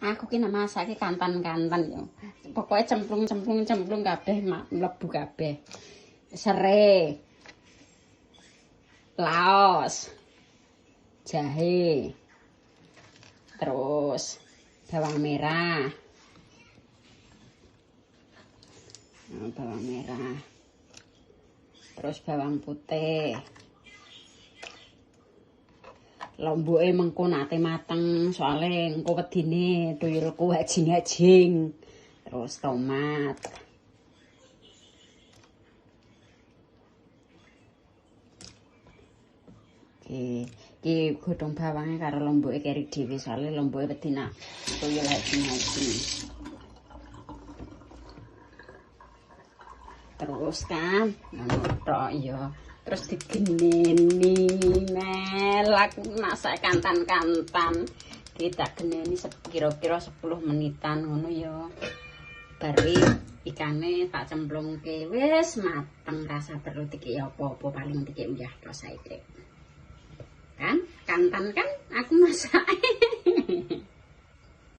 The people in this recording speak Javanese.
Aku ki nek masake kantan-kantan yo. Pokoke cemplung-cemplung cemplung kabeh mlebu kabeh. Sere. Laos. Jahe. Terus bawang merah. Nah, bawang merah. Terus bawang putih. Lomboke mengko nate mateng soalnya engko wedine tuyulku hajing-hajing. Terus tomat. Oke, iki godhong bawange karo lomboke keri dhewe soalnya lomboke wedi nak tuyul hajing-hajing. Terus kan ngono tok ya. Terus digeneni mel aku masak kantan-kantan. Kita geneni kira-kira 10 menitan ngono ya. Bar ikane tak cemplungke wis mateng, rasa perlu dikek apa-apa, paling dikek uyah tok saiki. Kan kantan kan aku masak.